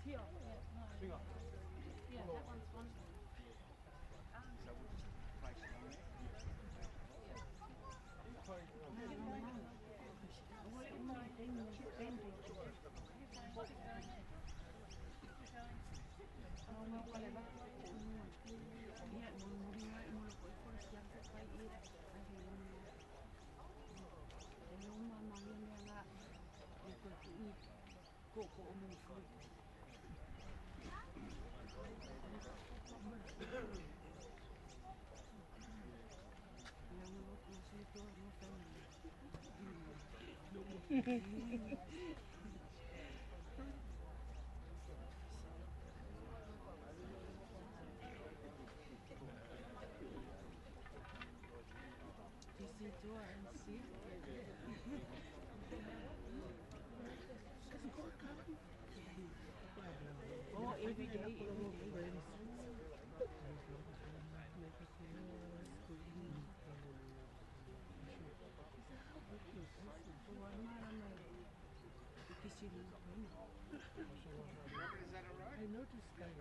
Yeah, that one's one. So we'll just place it on there. Oh, every day, every day. Robert, is that all right? I noticed guys.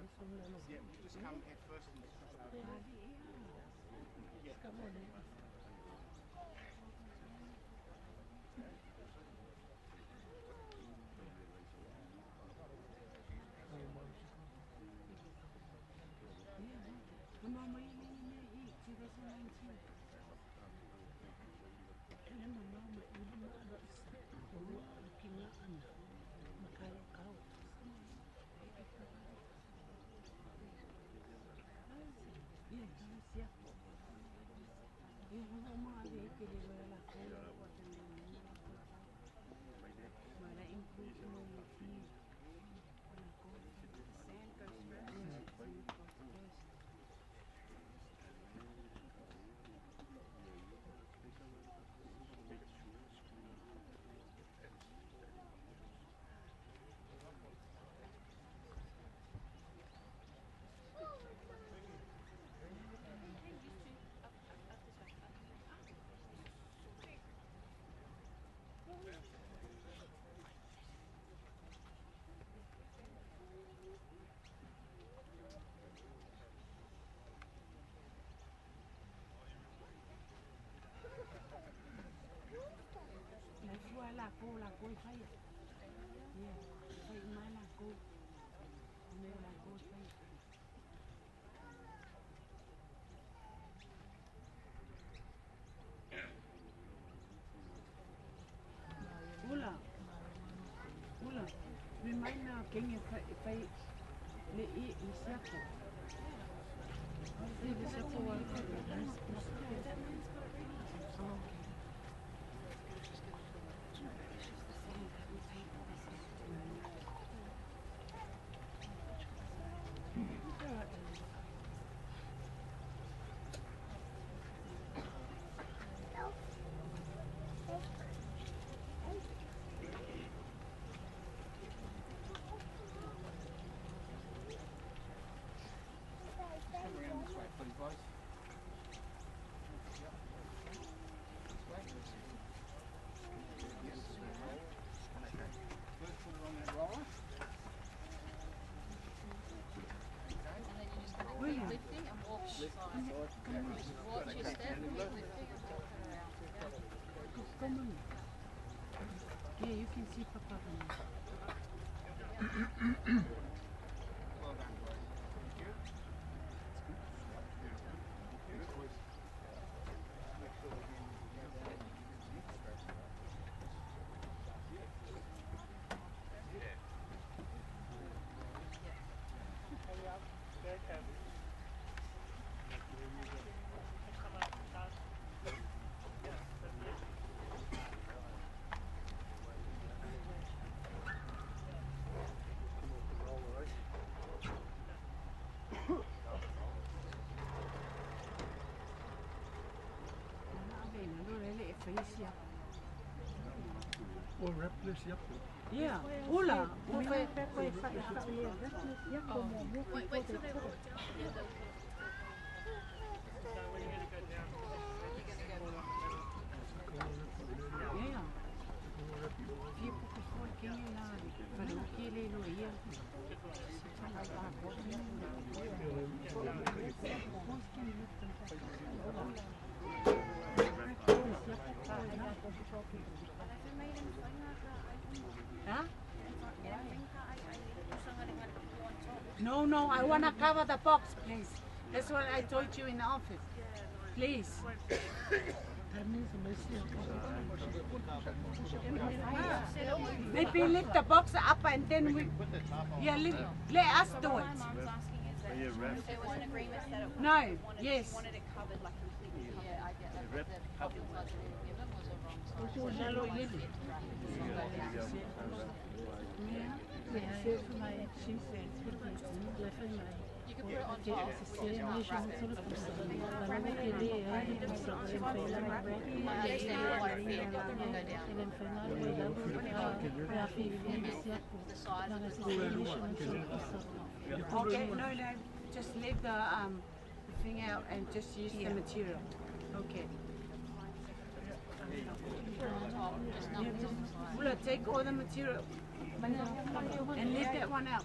Yeah, we'll just come head first and just push over. Yeah. Come on in. Come around this way, please, guys. Yep. This way. Yes. Okay. First, put it on that roller. Okay. And then you're just going to keep lifting and walk to the side. Side. Watch your step, keep lifting and walk it around. Yeah. Come on. Yeah, you can see Papa. Well done, guys. Thank you. Thank you. Make sure the hand go down. Yeah, Ula. Wait, wait till they walk down together. You're going to go. Yeah. Huh? No, no, I want to cover the box, please. That's what I told you in the office. Please. Maybe lift the box up and then we... Yeah, let us do it. My mum's asking is that there was an agreement that it No, yes. wanted it covered, like completely covered. Yeah, I get that. The size that we were given was a wrong size. You could put it on top. The size of the Okay, no, just leave the thing out and just use the material. Okay. We'll take all the material and leave that one out.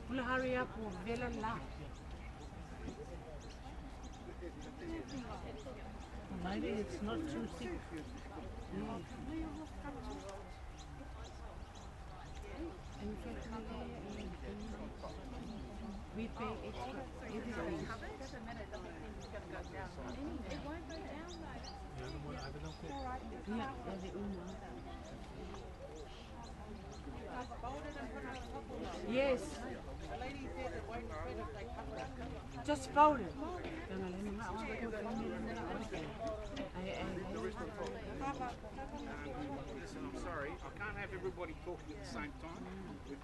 We'll hurry up, we'll Maybe it's not too thick. We pay extra. Everything. It won't go down though. Yeah, yes. Just fold it. Listen, I'm sorry, I can't have everybody talking at the same time.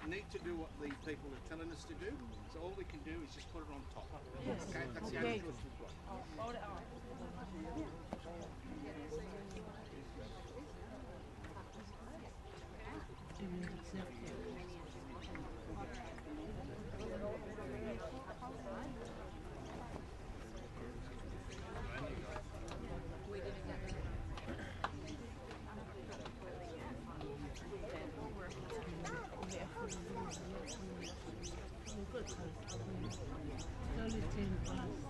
We need to do what the people are telling us to do, so all we can do is just put it on top. Yes. Okay, that's the only choice we've got. It's only 10 past.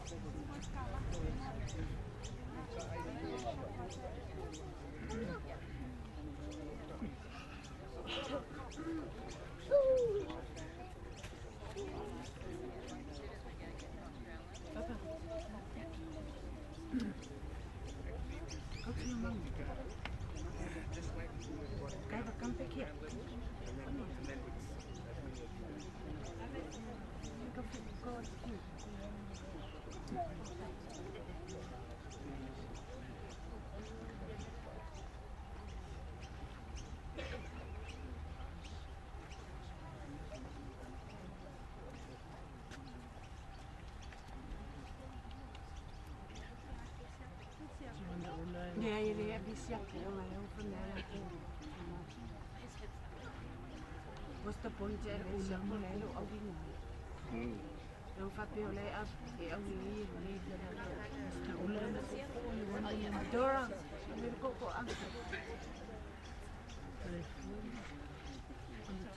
Go to your mum. Gaiva, come back here. Go, go here. Yeah, yeah, What's the point? Dora, On the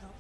top.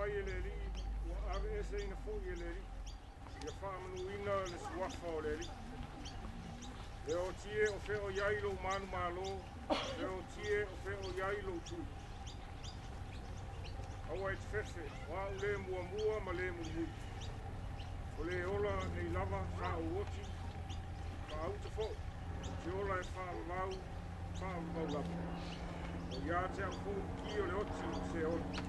mai e le Alii ua aveeseina fo'i e le Alii ia faamanuina le suafa o le Alii. Le oti e o fea o i ai lou manumalo, le oti e o fea o i ai lou tui. Aua e te fefe, o a'u lē muamua ma lē mulimuli. O lē ola nei lava sa ou oti, faauta fo'i, ou te ola e faavavau, faavavau lava. O iā te a'u fo'i ki o le oti o Seoli.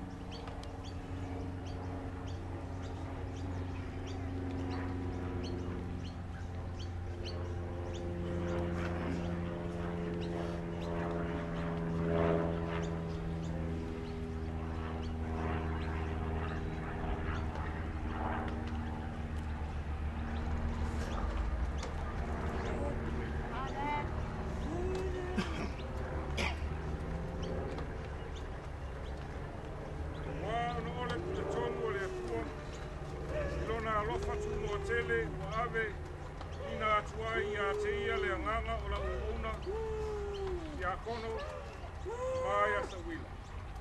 Auā ona o le puletonu o le Atua i lona alofa tunoatele ua ave ina atu ai iā te ia le agaga o lau auauna tiakono ma ia Sauila.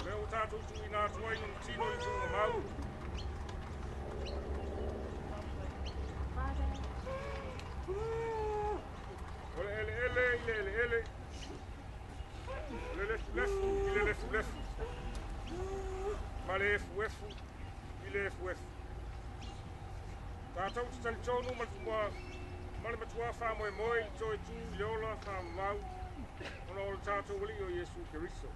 O lea ua tatou tuuina atu ai lona tino i tuugamau. O le eleele i le eleele, o le lefulefu i le lefulefu, ma le efuefu i le efuefu. Tatou te talitonu ma le matuā faamoemoe i le toe tū i le ola faavavau ona o le tatou Alii o Iesu Keriso.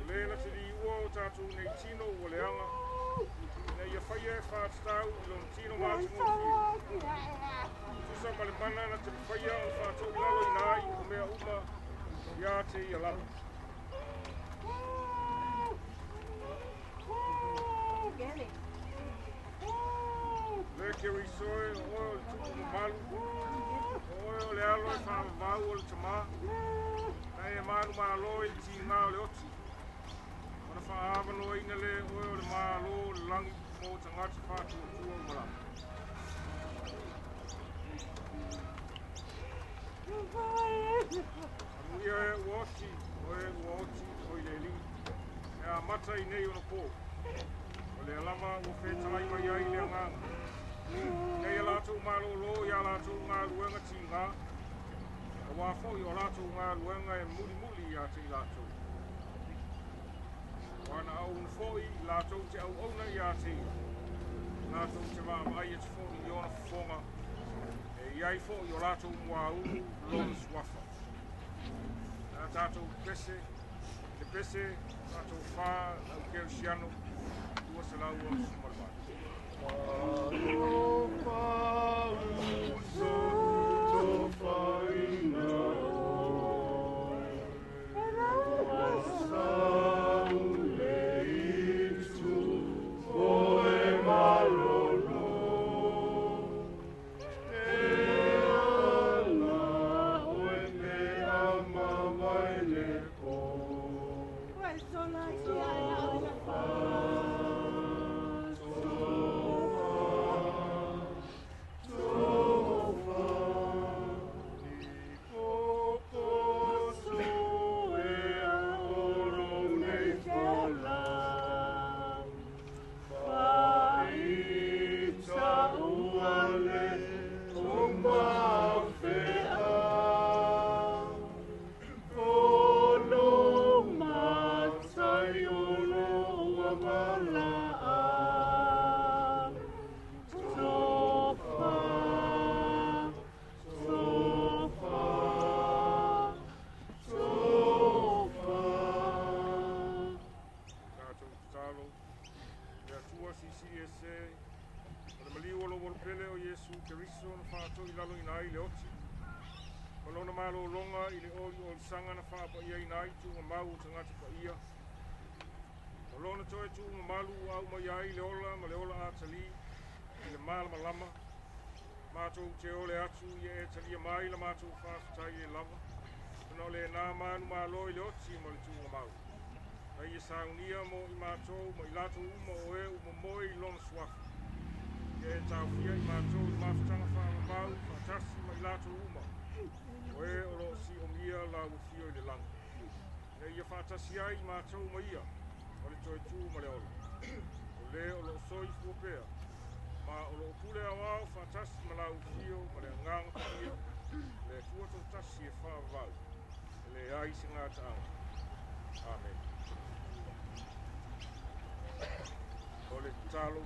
O lē na te liua o tatou nei tino ua leaga, ina ia faia e faatatau i lona tino matagofie. Tusa ma le mana na te mafaia ona faatoʻilaloina ai o mea uma iā te ia lava. Le Keriso e o oe o le tupu mamalu, o oe o le alo e faavavau o le tamā, na e manumalo i le tigā o le oti. Ona faaavanoaina lē oe o le Mālō o le lagi mo tagata faatuatua uma lava. Amuia e ua oti, o e ua oti o i le Alii, e amata i nei ona pō. O lea lava ua fetalai mai ai le agaga. Ina ia latou malōlō iā latou galuega tigā, auā fo'i o latou galuega e mulimuli iā te i latou. O ana auauna fo'i latou te auauna iā te ia. Latou te vaavaai atu fo'i i ona fofoga, e i ai fo'i o latou muaulu lona suafa. Le a tatou pese, le pese faatofā lau kerisiano 268. Tatou tatalo, le Atua Silisili Ese, o le maliu o lou olopele o Iesu Keriso na faatoʻilaloina ai le oti, ma lona malōloga i le oliolisaga na faapaiaina ai tuugamau o tagata paia. O lona toe tuumamalu ua aumai ai le ola ma le ola atalī i le malamalama, matou te ole atu ia e talia mai la matou faafetai le lava, ona o lenā manumalo i le oti ma le tuugamau. Na ia saunia mo i matou ma i latou uma o e ua momoe i lona suafa. Ia e taofia i matou i mafutaga faavavau faatasi ma i latou uma o e o loo siomia la ua fio i le lagi. Ina ia faatasi ai i matou ma ia o le toe tū ma le ola. O le o loo soifua pea, ma o loo pule aoao faatasi ma lau Afio ma le Agaga Paia, le Atua toatasi e faavavau, e leai se gataaga. Amene. O le tatalo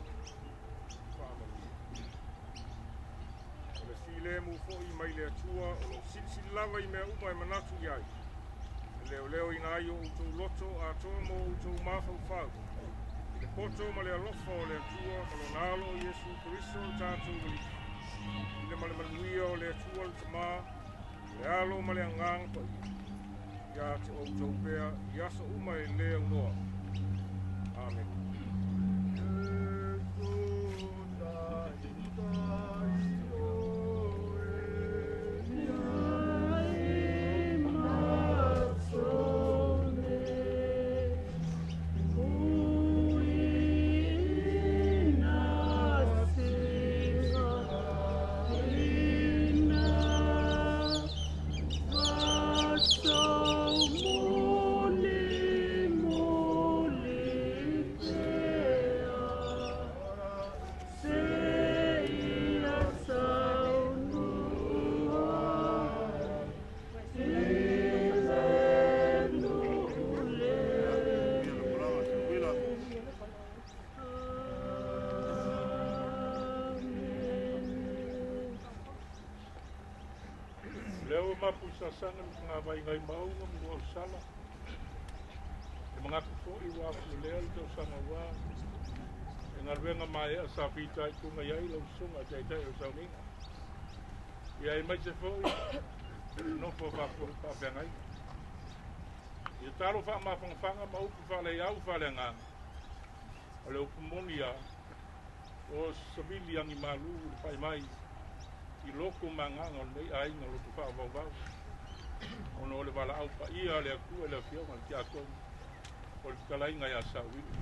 faamanuia. O le filemu foʻi mai le Atua o loo silisili lava i mea uma e manatu i ai, e leoleoina ai o outou loto atoa mo outou mafaufau, i le poto ma le alofa o le Atua ma lona Alo o Iesu Keriso le tatou Alii, i le ma le manuia o le Atua le Tamā, le Alo ma le Agaga Paia, ia te outou pea i aso uma e lē aunoa. Amene. Leo mapu sasanga ni ngā vai ngai maunga mu au sala. E mangaku fo'i wa fu lea le tausaga ua e galuega maea sa fitaituga i ai lau susuga taitai o sauniga. Ia e maise fo'i nofo faafeagaiga. Ia talo faamafagafaga ma upu faaleau faaleagaga. O le upu moni ia o savili agi malu le fai mai i loko magaga o lenei aiga loto faavauvau. Ona o le valaau paia a le Atua i le afioga i le tiakono o le fetalaiga ia Sauili.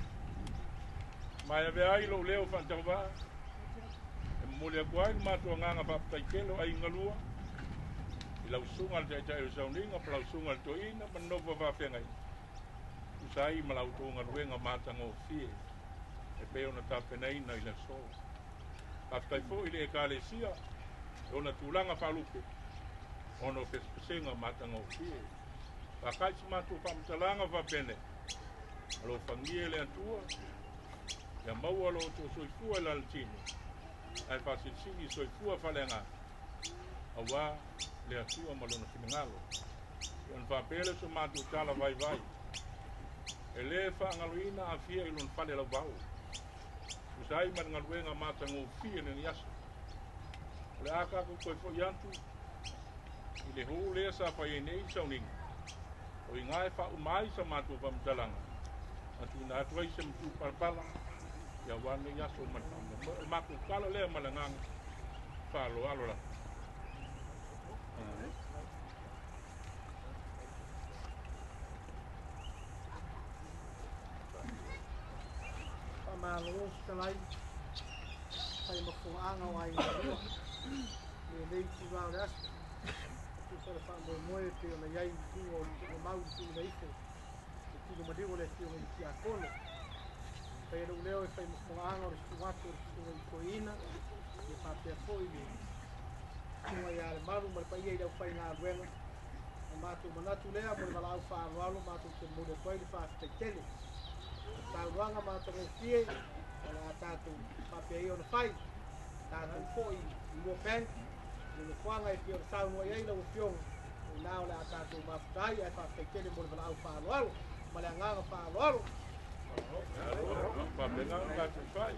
Ma e avea ai lou leo faatauvaa e momoli atu ai le matou agaga faafetaitele o aiga lua i lau susuga le taitai o sauniga ma lau susuga le toeaina ma nofo faafeagaiga. Tusa ai ma la outou galuega matagofie e pei ona tapenaina i le aso. Faafetai foi i le Ekalesia e ona tulaga faalupe ona o pesepesega matagofie. Faaka'i se matou faamatalaga faapene alofagia e le Atua ia maua lo outou soifua i lalatino ae faasilisili soifua faaleagaga auā le Atua ma lona finagalo. Ia ona faapea lea o so matou tala vaivai e lē faagaloina afia i lona fale lauvao. Tusa ai ma le galuega matagofie lenei aso. O le a tatou toe fo'i atu i le hō lea sa fai ai nei sauniga. O iga e faauma ai sa matou faamatalaga na tuuina atu ai se matū palapala ia auā lenei aso ma le faamoemoe. O le matou tala lea ma le agaga faaaloalo lava. Faamalo fetalai fai mafuaaga o aiga lua lenei itulā o le aso tusa o le faamoemoe e pei ona i ai i luga o le tuugamau i le tuuina ifo le tino maliu o le afioga i le tiakono. Fai e lou leo e fai mafuaaga o le susu atu o le susuga i toeaina ia faapea foi le susuga ia Lemalu ma le paia i le aufaigaluega. O matou manatu lea mo le valaau faaaloalo matou te momoli atu ai le faafetai tele. Saunoaga matagofie o le a tatou faapea ia ona fai tatou fo'i i Moorebank le nofoaga e pei ona saunoa i ai lau afioga o ina o le a tatou mafuta ai ae faafetai tele mo le valaau faaaloalo ma le agaga faaaloalo. Faapena ona tatou fai.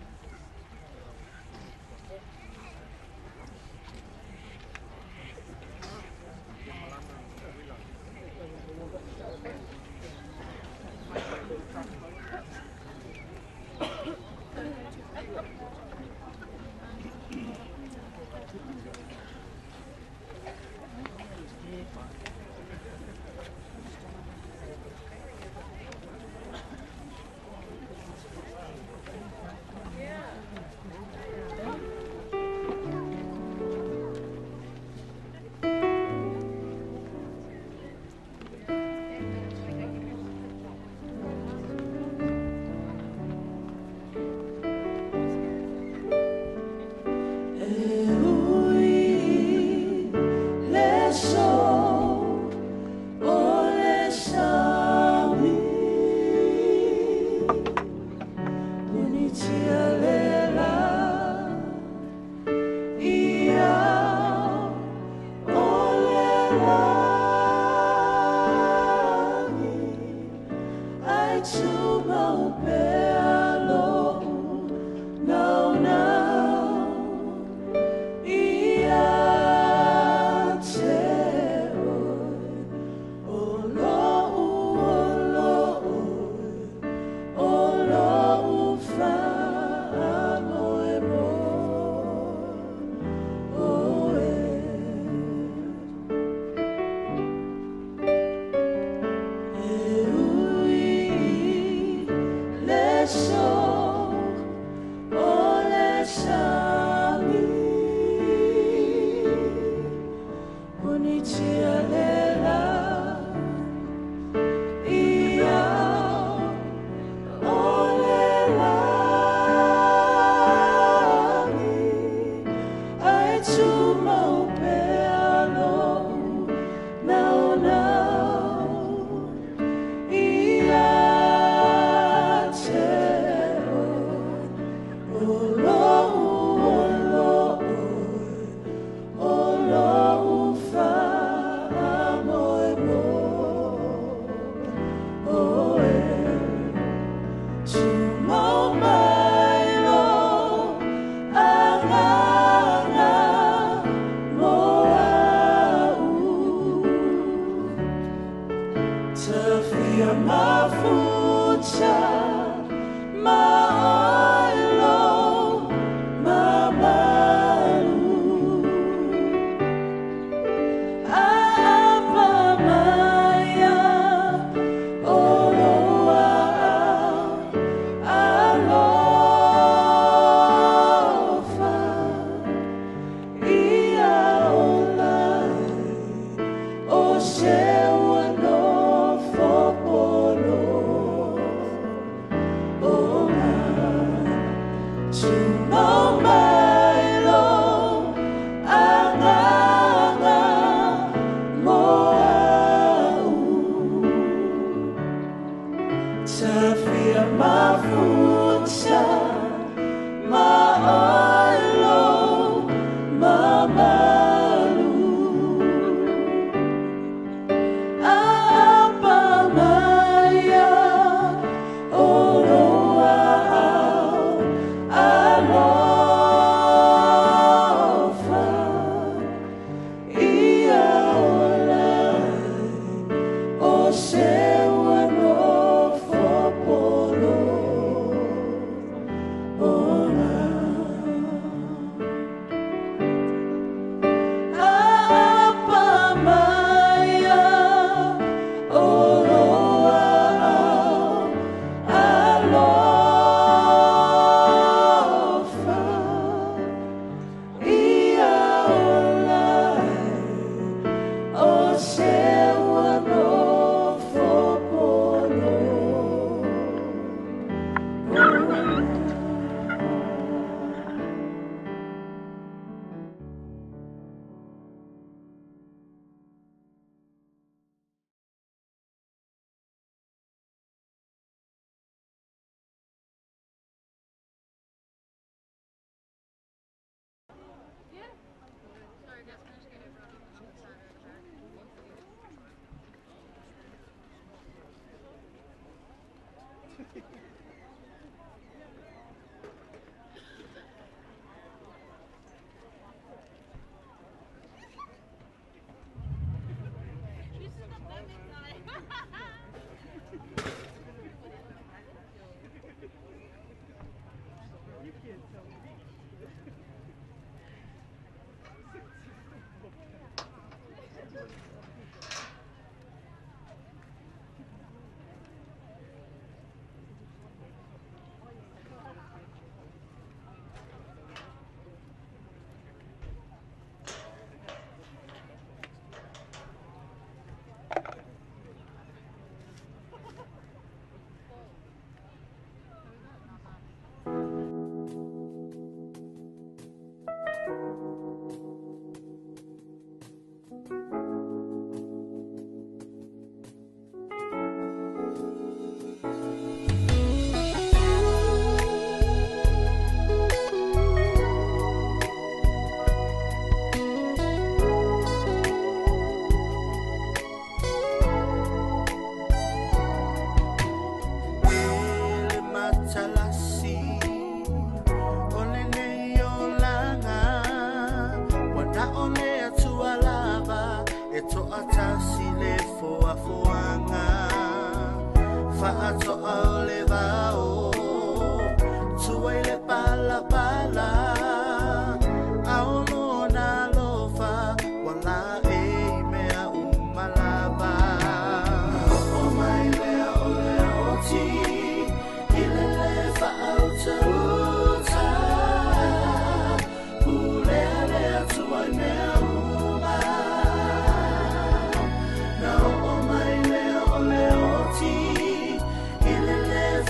Le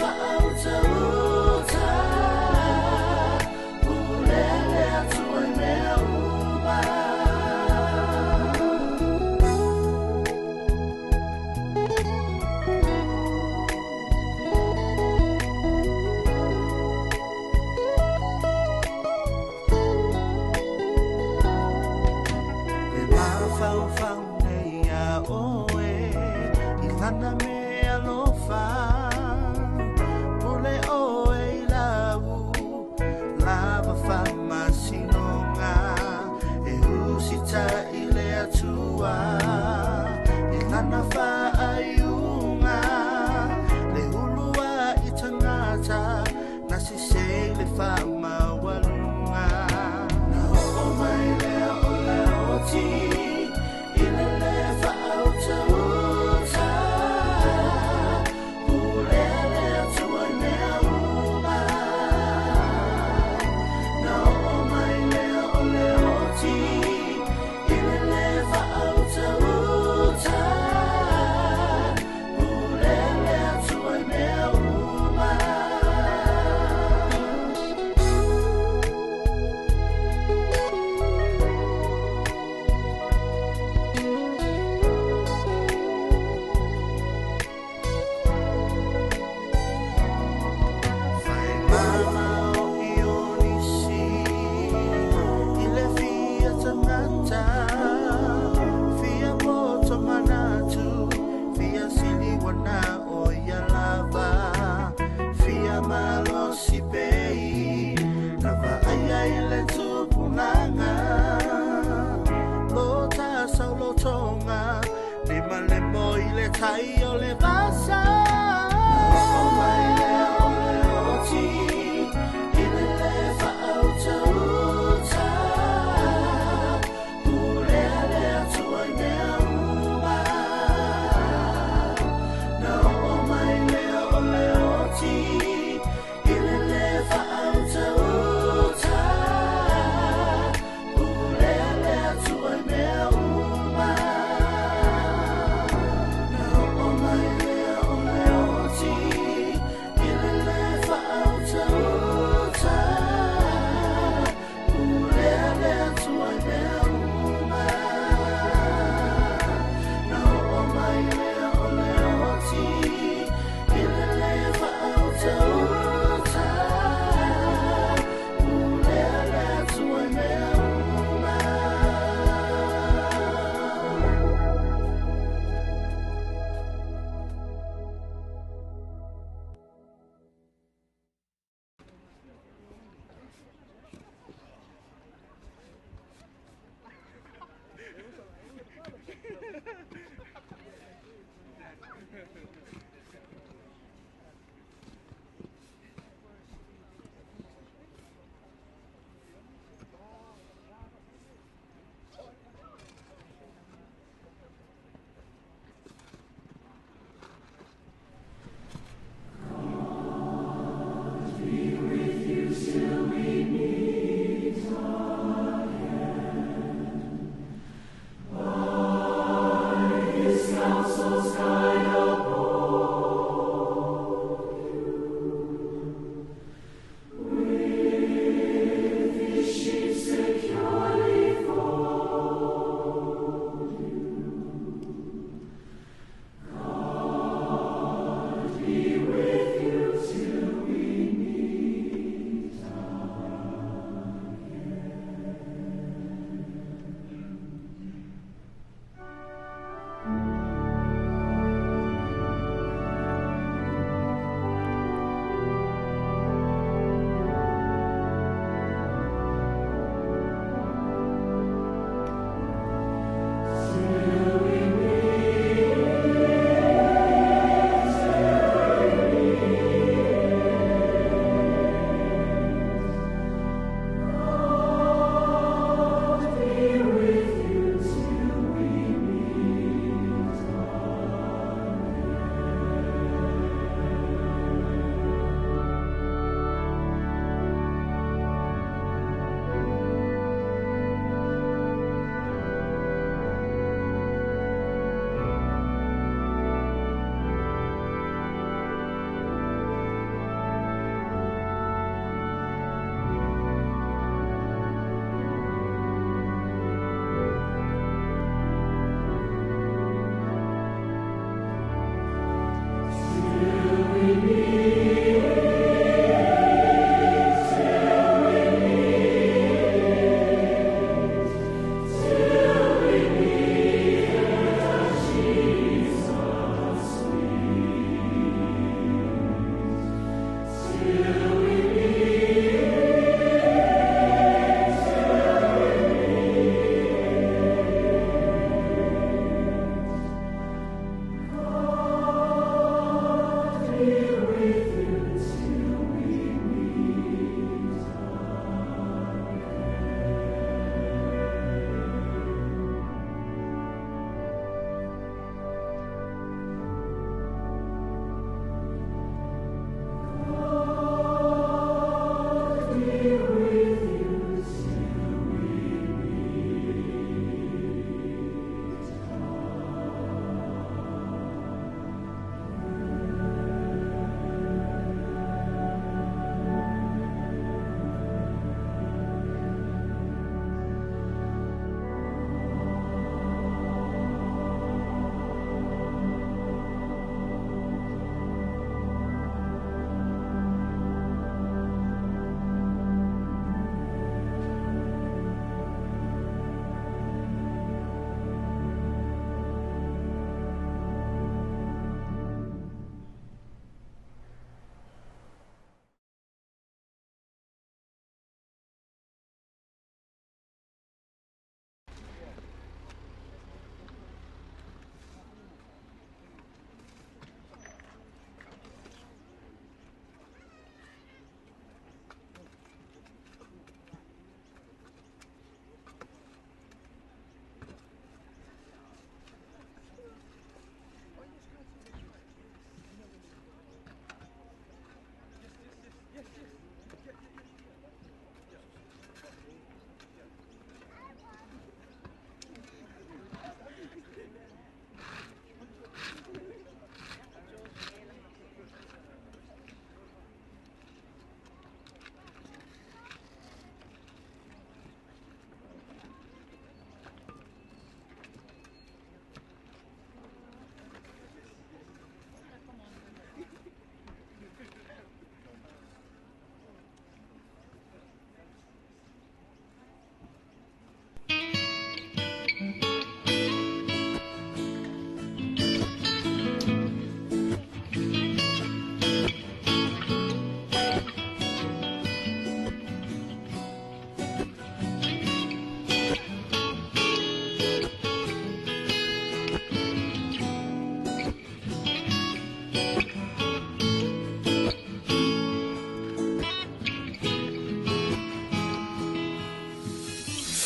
kai o le vasa. Na oo mai lea o le oti i le le faautauta. Pulea le Atua i mea uma. Na oo mai lea o le oti i le le faautauta. Pulea le Atua i mea uma. Na oo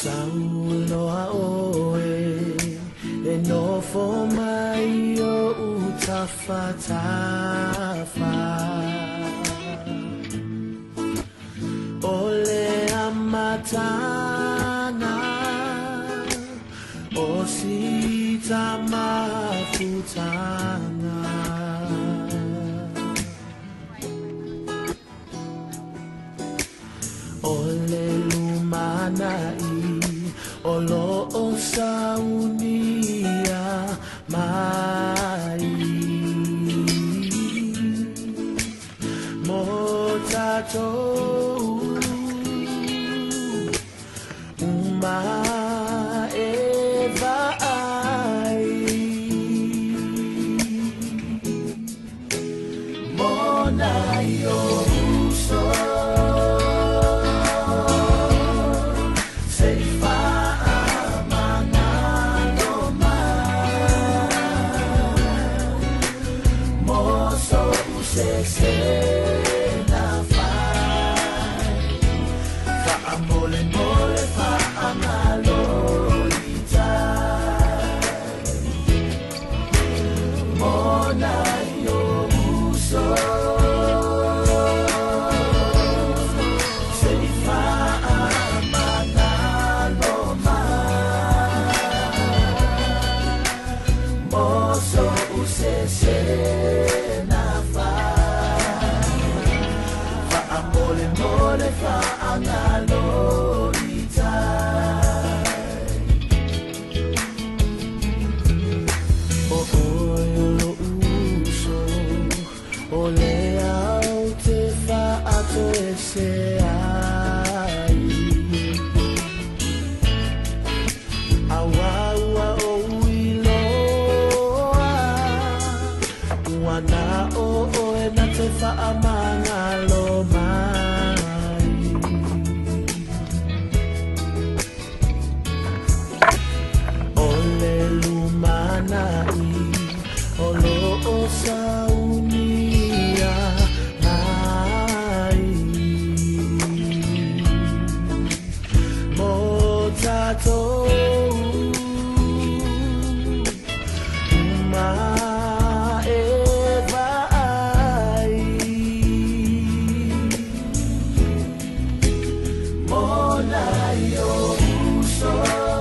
Sauloa oe e nofo mai o utafatafa O le amatanga o sita mafutanga. O le lumanai o lo o saunia mai mo tatou uma e vaai mo nai o uso se i faamagalo mai mo so'u sese na fai faamolemole faagalo i tai mo nai o uso se i faamagalo mai mo so'u sese na fai faamolemole faagalo i tai. O oe o lo'u uso o le au te faatoese ai Auaua o uiloa ua na o oe na te faamagalo mai. O le lumanai o lo'o saunia mai mo tatou uma e vaai mo nai o uso.